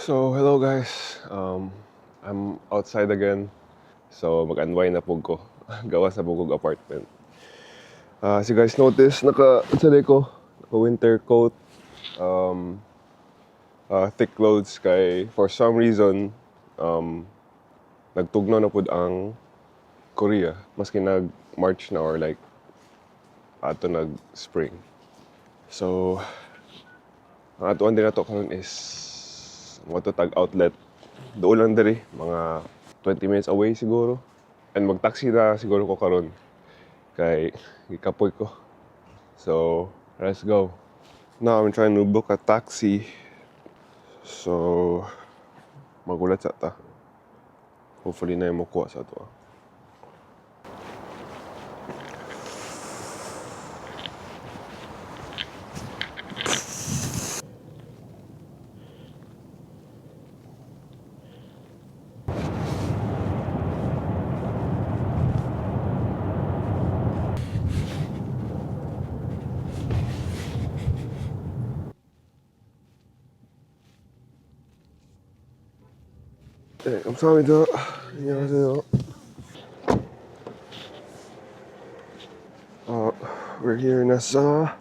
So, hello guys. I'm outside again. So, mag-unwind na pud ko. Gawas na pud kog apartment. As you guys notice, naka, unsa ko? Naka winter coat. Thick clothes kay for some reason nagtugnaw na pud ang Korea. Maski nag March na or like ato nag spring. So, ang atuan din nato karon is mo tag outlet. Doon lang diri, mga 20 minutes away siguro. And mag-taxi na siguro ko karon kay gikapoy ko. So, let's go. Now I'm trying to book a taxi. So, magulat sa ta. Hopefully na yung makuha sa ato. 네, 감사합니다. 안녕하세요. We're here na sa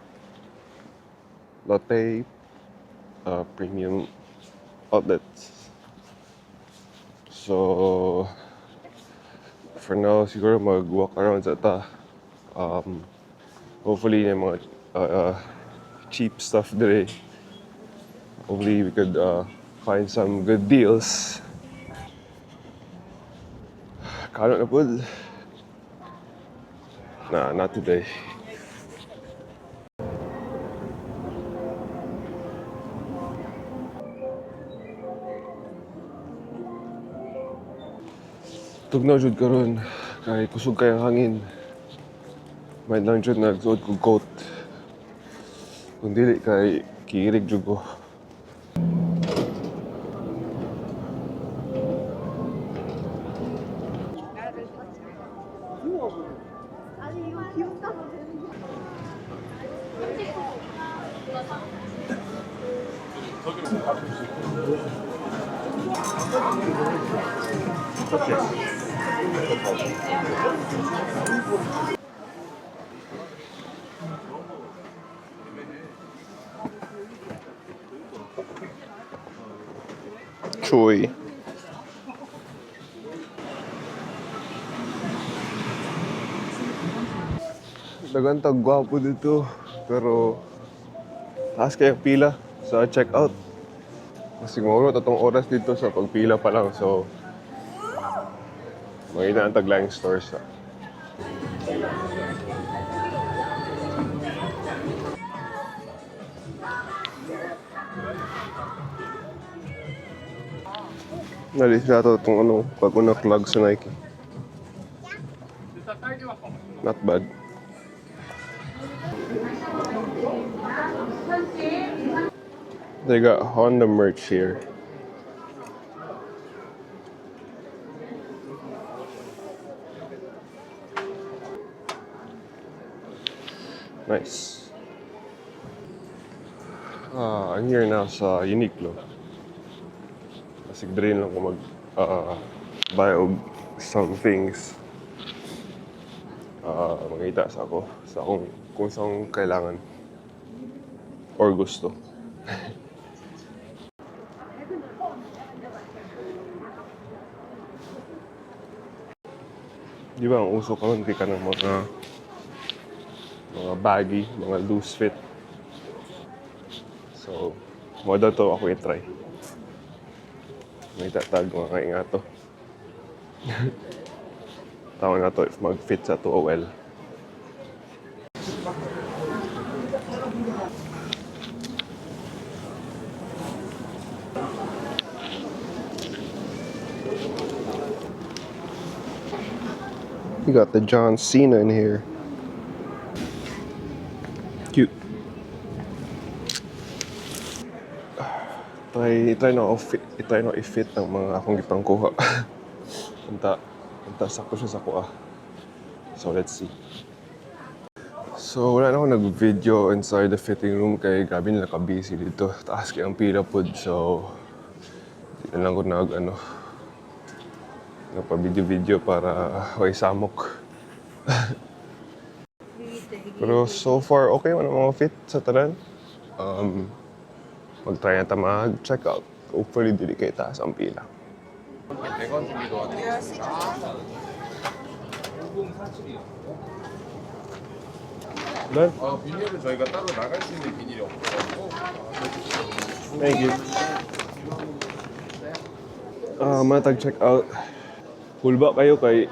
Lotte Premium Outlets. So, for now, siguro mag-walk around sa ta. Hopefully, yung mga cheap stuff dire. Hopefully, we could find some good deals. Kano na po. Nah, not today. Tugnaw jud karon kay kusog kay ang hangin. May lang jud nagsuot kog coat. Kung dili kay kiirig jud ko. 아니 이거 기분 따로 되는 게. Choy. Dagan tag gwapo dito pero taas kayang pila sa checkout. Siguro tatong oras dito sa pagpila pa lang, so makita ang taglayang stores sa. Nalis na ito itong ano, bago na plug sa Nike. Not bad. They got Honda merch here. Nice. Ah, I'm here now sa Uniqlo. Basig diri lang ko mag buy og some things. Makita sa ako sa akong kung saan kailangan or gusto. Di ba ang uso karon kay kanang mga baggy, mga loose fit. So, mo daw to ako i-try. May tatag mga kaingato. Tawag na to if mag-fit sa to well. You got the John Cena in here. Cute. Try na fit, try na i-fit ang mga akong gipangkuha. Unta sakto siya sa kuha. So let's see. So wala na ako nag-video inside the fitting room kay grabe nila ka-busy dito. Taas kay ang pila pod. So Na lang ko nag ano, nagpa-video-video para way samok. Pero so far, okay man ang mga fit sa tanan. Mag-try na ta mag-check out. Hopefully, dili kay taas ang pila. Done? 비닐은 저희가 따로 나갈 수 있는 비닐이 없어가지고. Thank you. Ah, matag check out. Hulba kayo kay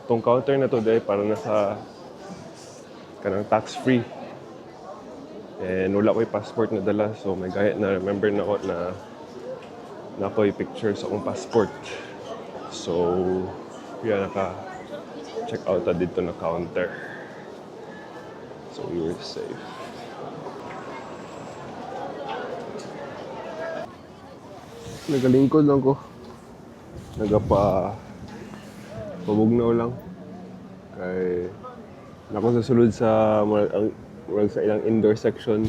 tong counter na to dahil para nasa kanang tax free. And wala ko'y passport na dala, so may gaya na remember na ko na na ako'y picture sa akong passport. So, yeah, naka check out na dito na counter. So we were safe. Nagalingkod lang ko. Nagapa pabugnaw lang. Kay nako sa sulod sa murag sa ilang indoor section.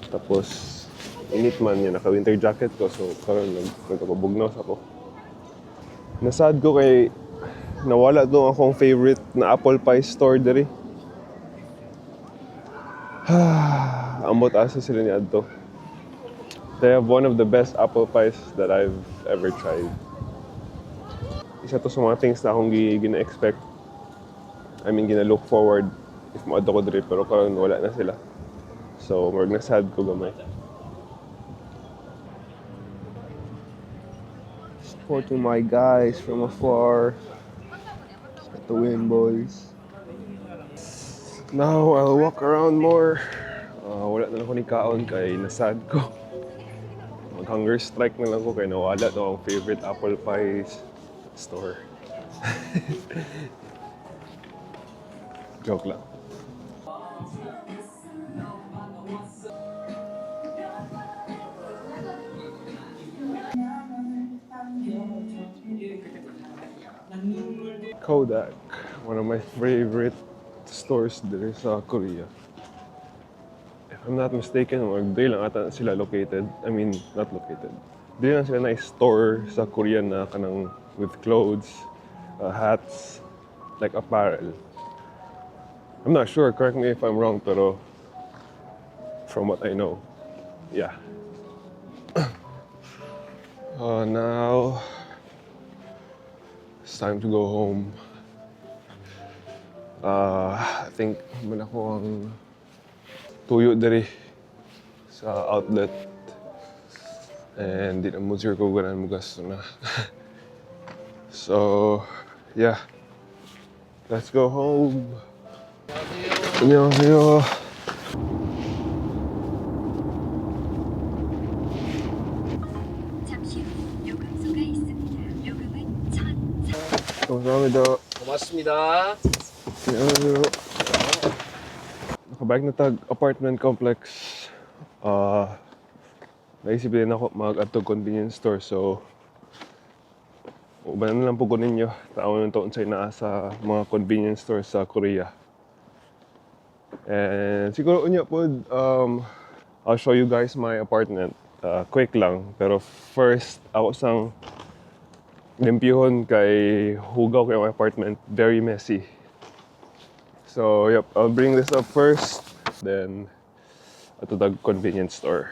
Tapos init man niya, naka winter jacket ko, so karon nagpabugnaw sa ko. Nasad ko kay nawala to akong favorite na apple pie store diri. Ambot asa sila ni adto. They have one of the best apple pies that I've ever tried. Isa to sa mga things na akong gina-expect. I mean, gina-look forward if moadto ko diri, pero karon wala na sila. So, murag na sad ko gamay. Supporting my guys from afar. Get the win, boys. Now, I'll walk around more. Wala na lang ko ni kaon kay nasad ko. Mag-hunger strike na lang ko kay nawala to ang favorite apple pie store. Joke lang. Kodak, one of my favorite stores there sa Korea. If I'm not mistaken, dili lang ata sila located. I mean, not located. Dili lang sila na store sa Korea na kanang with clothes, hats, like apparel. I'm not sure, correct me if I'm wrong, pero from what I know, yeah. Now, it's time to go home. I think man ako ang tuyo diri sa outlet. And di na mo sure ko ganahan mo gasto na. So, yeah. Let's go home. 안녕하세요. 잠시 후 요금소가 있습니다. 요금은 1,000. 감사합니다. 고맙습니다. 안녕하세요. Nakabike na tag apartment complex. Naisip din ako mag-adto convenience store, so uban na lang po ko ninyo. Taon ng taon sa naa sa mga convenience store sa Korea. And siguro unya po, I'll show you guys my apartment. Quick lang. Pero first, ako sang limpyuhon kay hugaw kay my apartment. Very messy. So, yep, I'll bring this up first. Then, ato tag convenience store.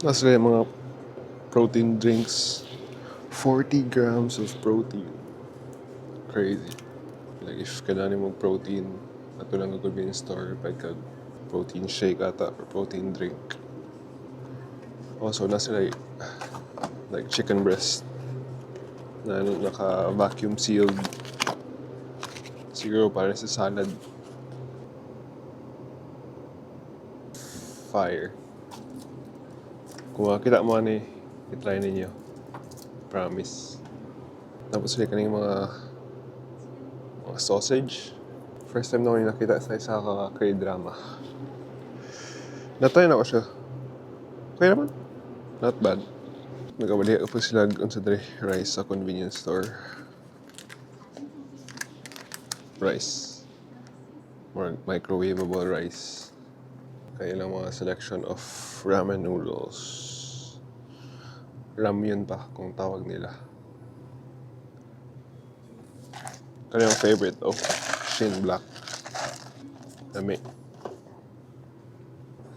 Nasa yung mga protein drinks. 40 grams of protein. Crazy. Like if kailangan mo protein, ato lang ang convenience store, pwede kag protein shake ata or protein drink. Also, nasa like chicken breast na ano, naka vacuum sealed. Siguro para sa salad. Fire. Kung makita mo ani, i-try ninyo. Promise. Tapos sila kaning mga sausage. First time na ko yung nakita sa isa ka K-drama. Natry na ko siya. Okay naman. Not bad. Nagabali po sila unsa diri, rice sa convenience store. Rice. More microwavable rice. Kaya ilang mga selection of ramen noodles. Ramyun pa kung tawag nila. Ano yung favorite? Oh, Shin Black. Lami.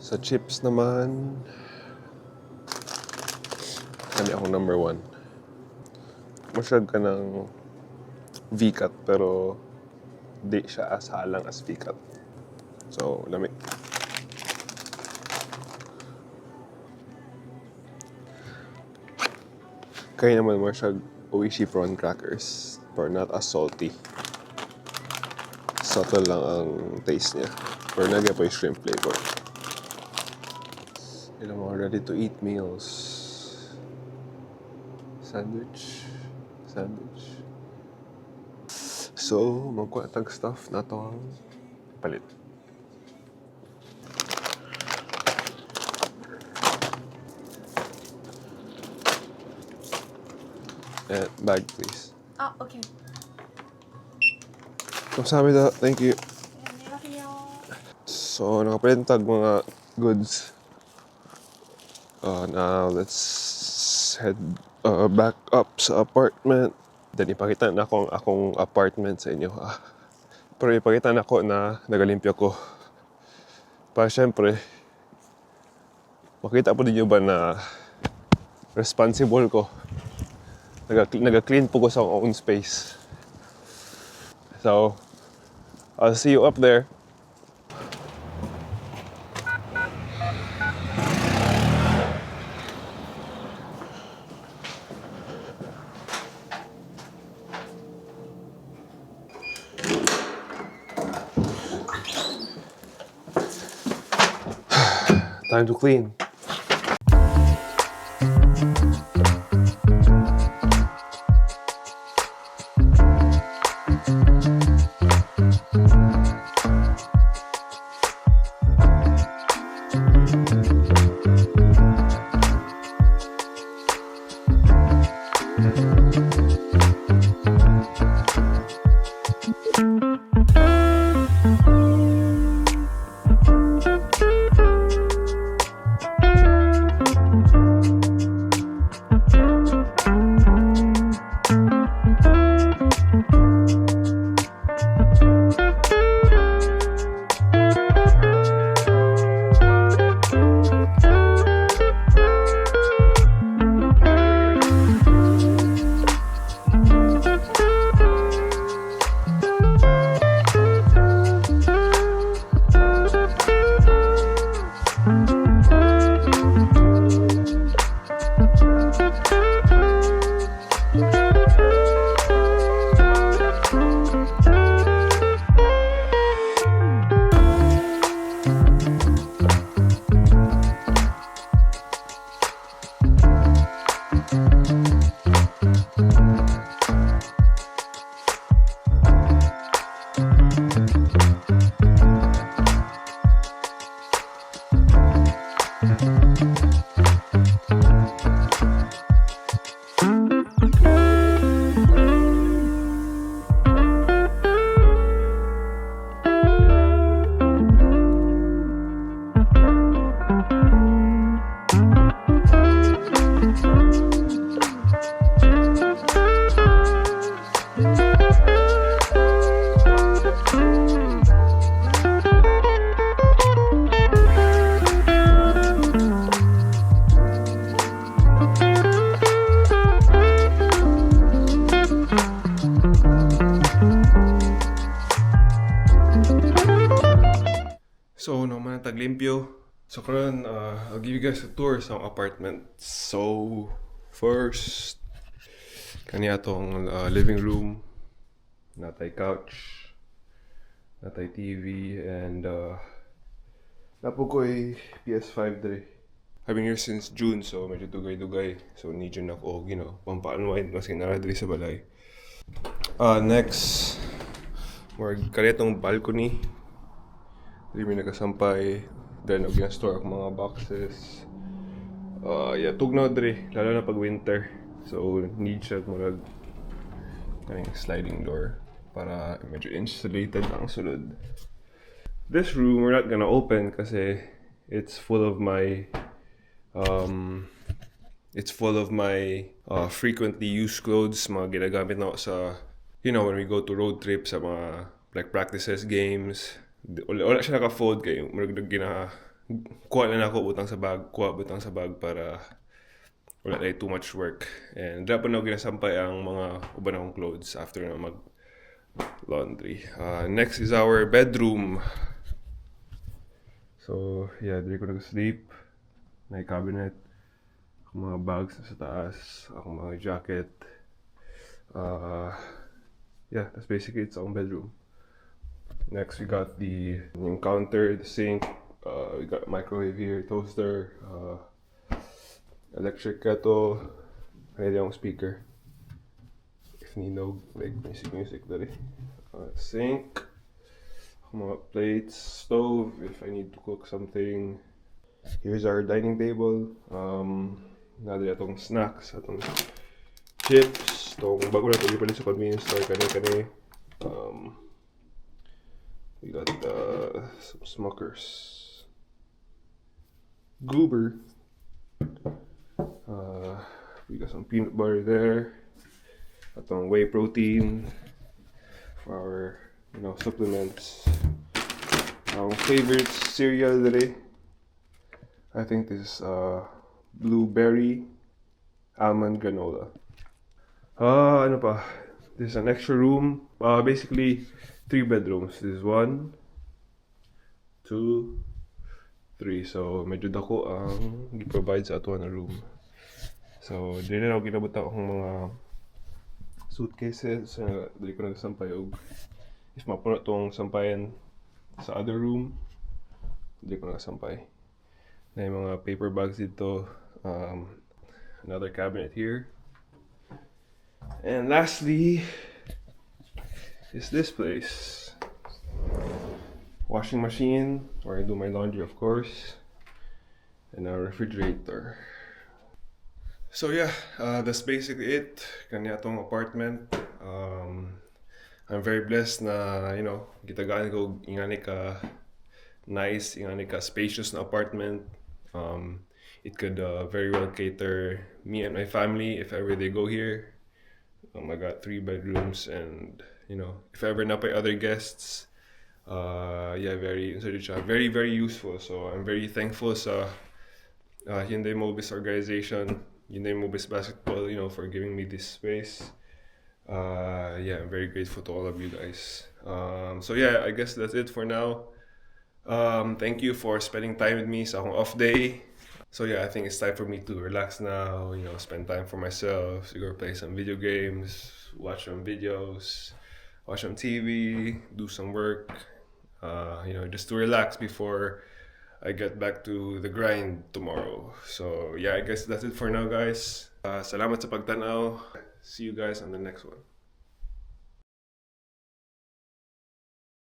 Sa chips naman, kani ako number one. Masyag ka ng V-cut pero di siya as halang as V-cut. So, lami. Kaya naman mo siya Oishi prawn crackers pero not as salty. Subtle lang ang taste niya. Pero nagya pa yung shrimp flavor. Ilang mga ready to eat meals. Sandwich. Sandwich. So, magkuha tag stuff na to ang palit. Eh, bag, please. 아, 오케이. 감사합니다. Thank you. 안녕하세요. So, nakapalit tag mga goods. Now, let's head back up sa apartment. Then, ipakita na ako ang akong apartment sa inyo. Ah. Pero ipakita na ako na nagalimpyo ko. Para syempre, makita po ninyo ba na responsible ko. Naga-clean po ko sa akong own space. So, I'll see you up there. Time to clean. So, no man taglimpyo. So, karon I'll give you guys a tour sa akong apartment. So, first, kani atong living room. Natay couch, natay TV, and napo ko'y PS5 dre. I've been here since June, so medyo dugay-dugay. So, need yun ako, pampa-unwind kasi nara diri sa balay. Next, more kani atong balcony. Diri mi nagasampay. Then, og store akong mga boxes. Yeah, tugnaw diri, lalo na pag winter. So, need siya murag kaning sliding door para medyo insulated ang sulod. This room we're not gonna open kasi it's full of my frequently used clothes, mga ginagamit na ako sa when we go to road trips, sa mga like practices, games. Wala siya naka-fold kay murag gina kuha na nako, butang sa bag, kuha, butang sa bag para wala na too much work. And dira pa na ginasampay ang mga uban akong clothes after na mag laundry. Next is our bedroom. So, yeah, diri ko nag-sleep. May cabinet. Akong mga bags na sa taas. Akong mga jacket. Yeah, that's basically it sa akong bedroom. Next, we got the yung counter, the sink. We got microwave here, toaster, electric kettle. Pwede yung speaker. If need no like music music dali. Sink. Akong mga plates, stove if I need to cook something. Here's our dining table. Naa diri atong snacks, atong chips, tong bago na ito gipalit sa convenience store kani kani. We got some Smuckers. Goober. We got some peanut butter there. Atong whey protein for our supplements. Our favorite cereal today. I think this is blueberry almond granola. Ah, ano pa? This is an extra room. Basically, three bedrooms. This is one, two, three. So, medyo dako ang gi-provide sa ato na room. So, diri na ako ginabutang akong mga suitcases. Diri ko nagsampay og if mapuno tong sampayan sa other room, diri ko nagasampay. Naa mga paper bags dito. Another cabinet here. And lastly is this place. Washing machine, where I do my laundry, of course, and a refrigerator. So yeah, that's basically it. Kani atong apartment. I'm very blessed na, gitagaan ko ingani ka nice, ingani ka spacious na apartment. It could very well cater me and my family if ever they go here. I got three bedrooms and, if ever naa pay other guests, yeah, very, sorry siya, very, very useful. So I'm very thankful sa Hyundai Mobis organization, Hyundai Mobis Basketball, for giving me this space. Yeah, I'm very grateful to all of you guys. So yeah, I guess that's it for now. Thank you for spending time with me sa akong off day. So yeah, I think it's time for me to relax now, spend time for myself, siguro play some video games, watch some videos, watch some TV, do some work, just to relax before I get back to the grind tomorrow. So yeah, I guess that's it for now, guys. Salamat sa pagtanaw. See you guys on the next one.